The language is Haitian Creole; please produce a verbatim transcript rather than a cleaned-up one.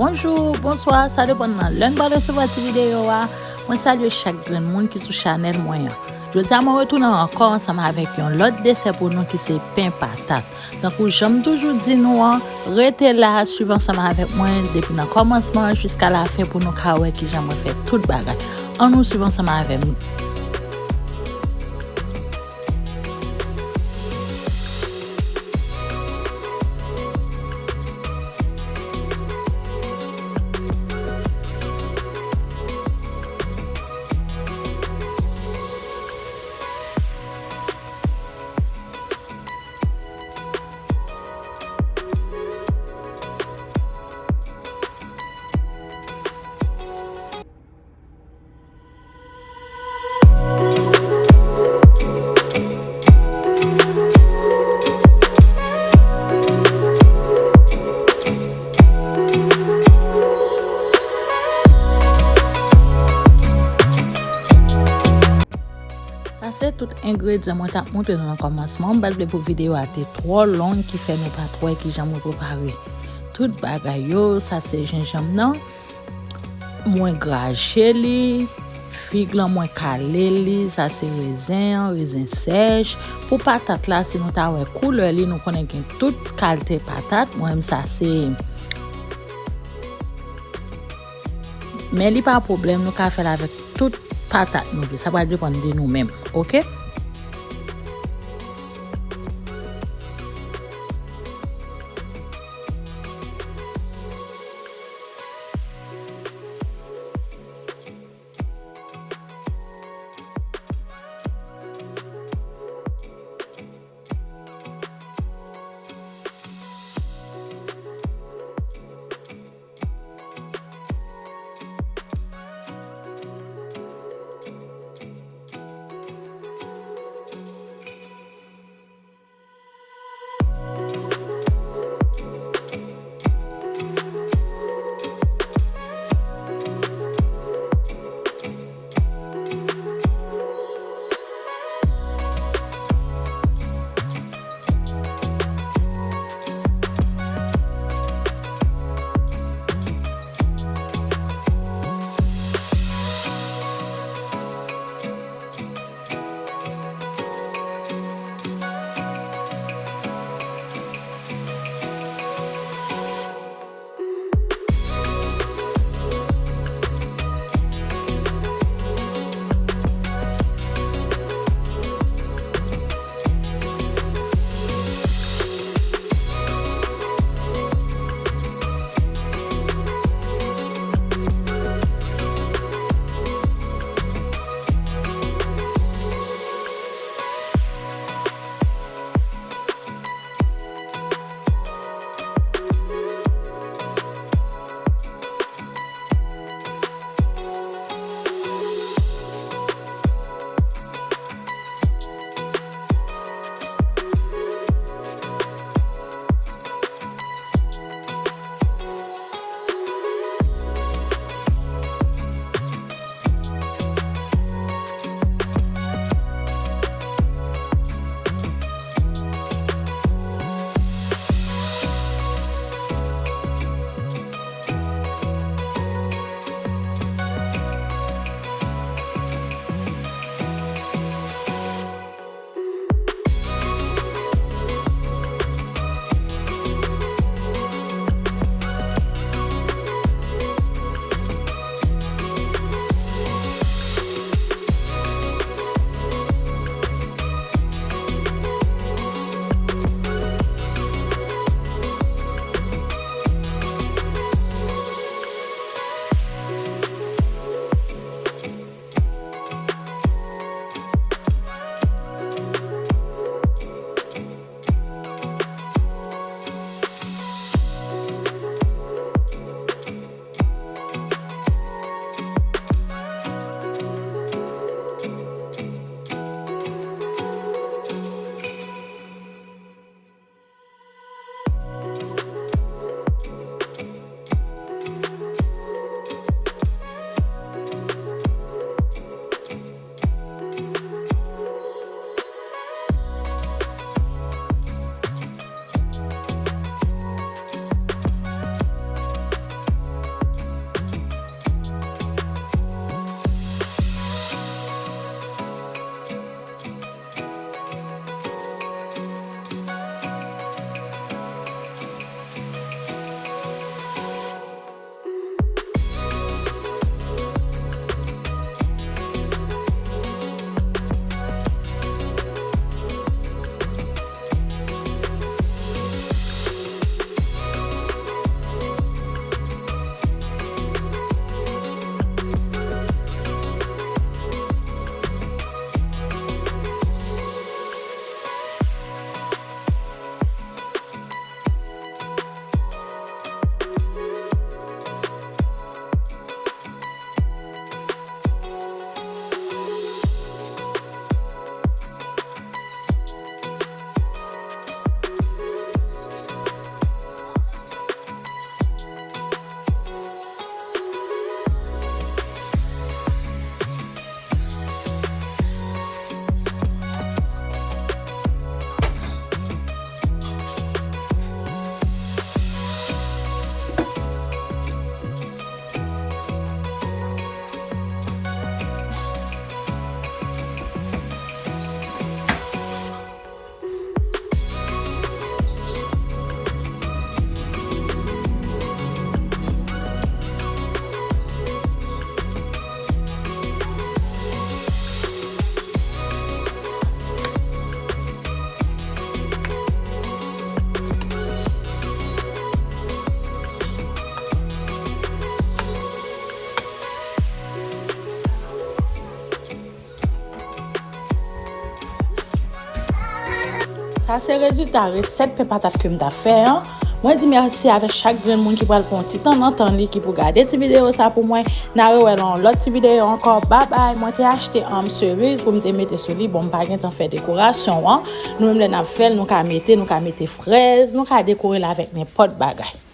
Bonjou, bonswa, sa depann nan lè n pral resevwa ti videyo a. Mwen salye chak grenn moun ki sou chanèl mwen an. Jodi a mwen retounen ankò ansanm avèk yon lòt desè pou nou ki se pen patat. Tankou jan m toujou di nou an, rete la, swiv ansanm avèk mwen depi nan kòmansman jiska lafen pou nou ka wè kijan mwen fè tout bagay. Ann nou swiv ansanm avè m. Sa se tout engredyan mwen t ap montre nou nan kòmansman. M pa t vle pou videyo a te twò long, ki fè nou pa t wè kijan mwen prepare tout bagay yo. Sa se jenjanm nan. Mwen graje li, fig lan mwen kale li, sa se rezen an, rezen sèch. Pou patat la, si nou ta wè koulè li, nou konnen gen tout kalte patat. Mwen menm sa se, men li pa pwoblèm, nou ka fè l avèk tout patat nou vle. Sa pral depann de nou menm, oke? Sa se rezilta resèt pen patat ke m t ap fè an. Mwen di mèsi avèk chak grenn moun ki pral pran yon ti tan nan tan li ki pou gade ti videyo sa pou mwen. N a rewè nan yon lòt ti videyo ankò. Babay, mwen te achte anm seriz pou m te mete sou li. Bon, m pa gen tan fè dekorasyon an. Nou menm lè n ap fè l, nou ka mete, nou ka mete frèz, nou ka dekore l avèk nenpòt bagay.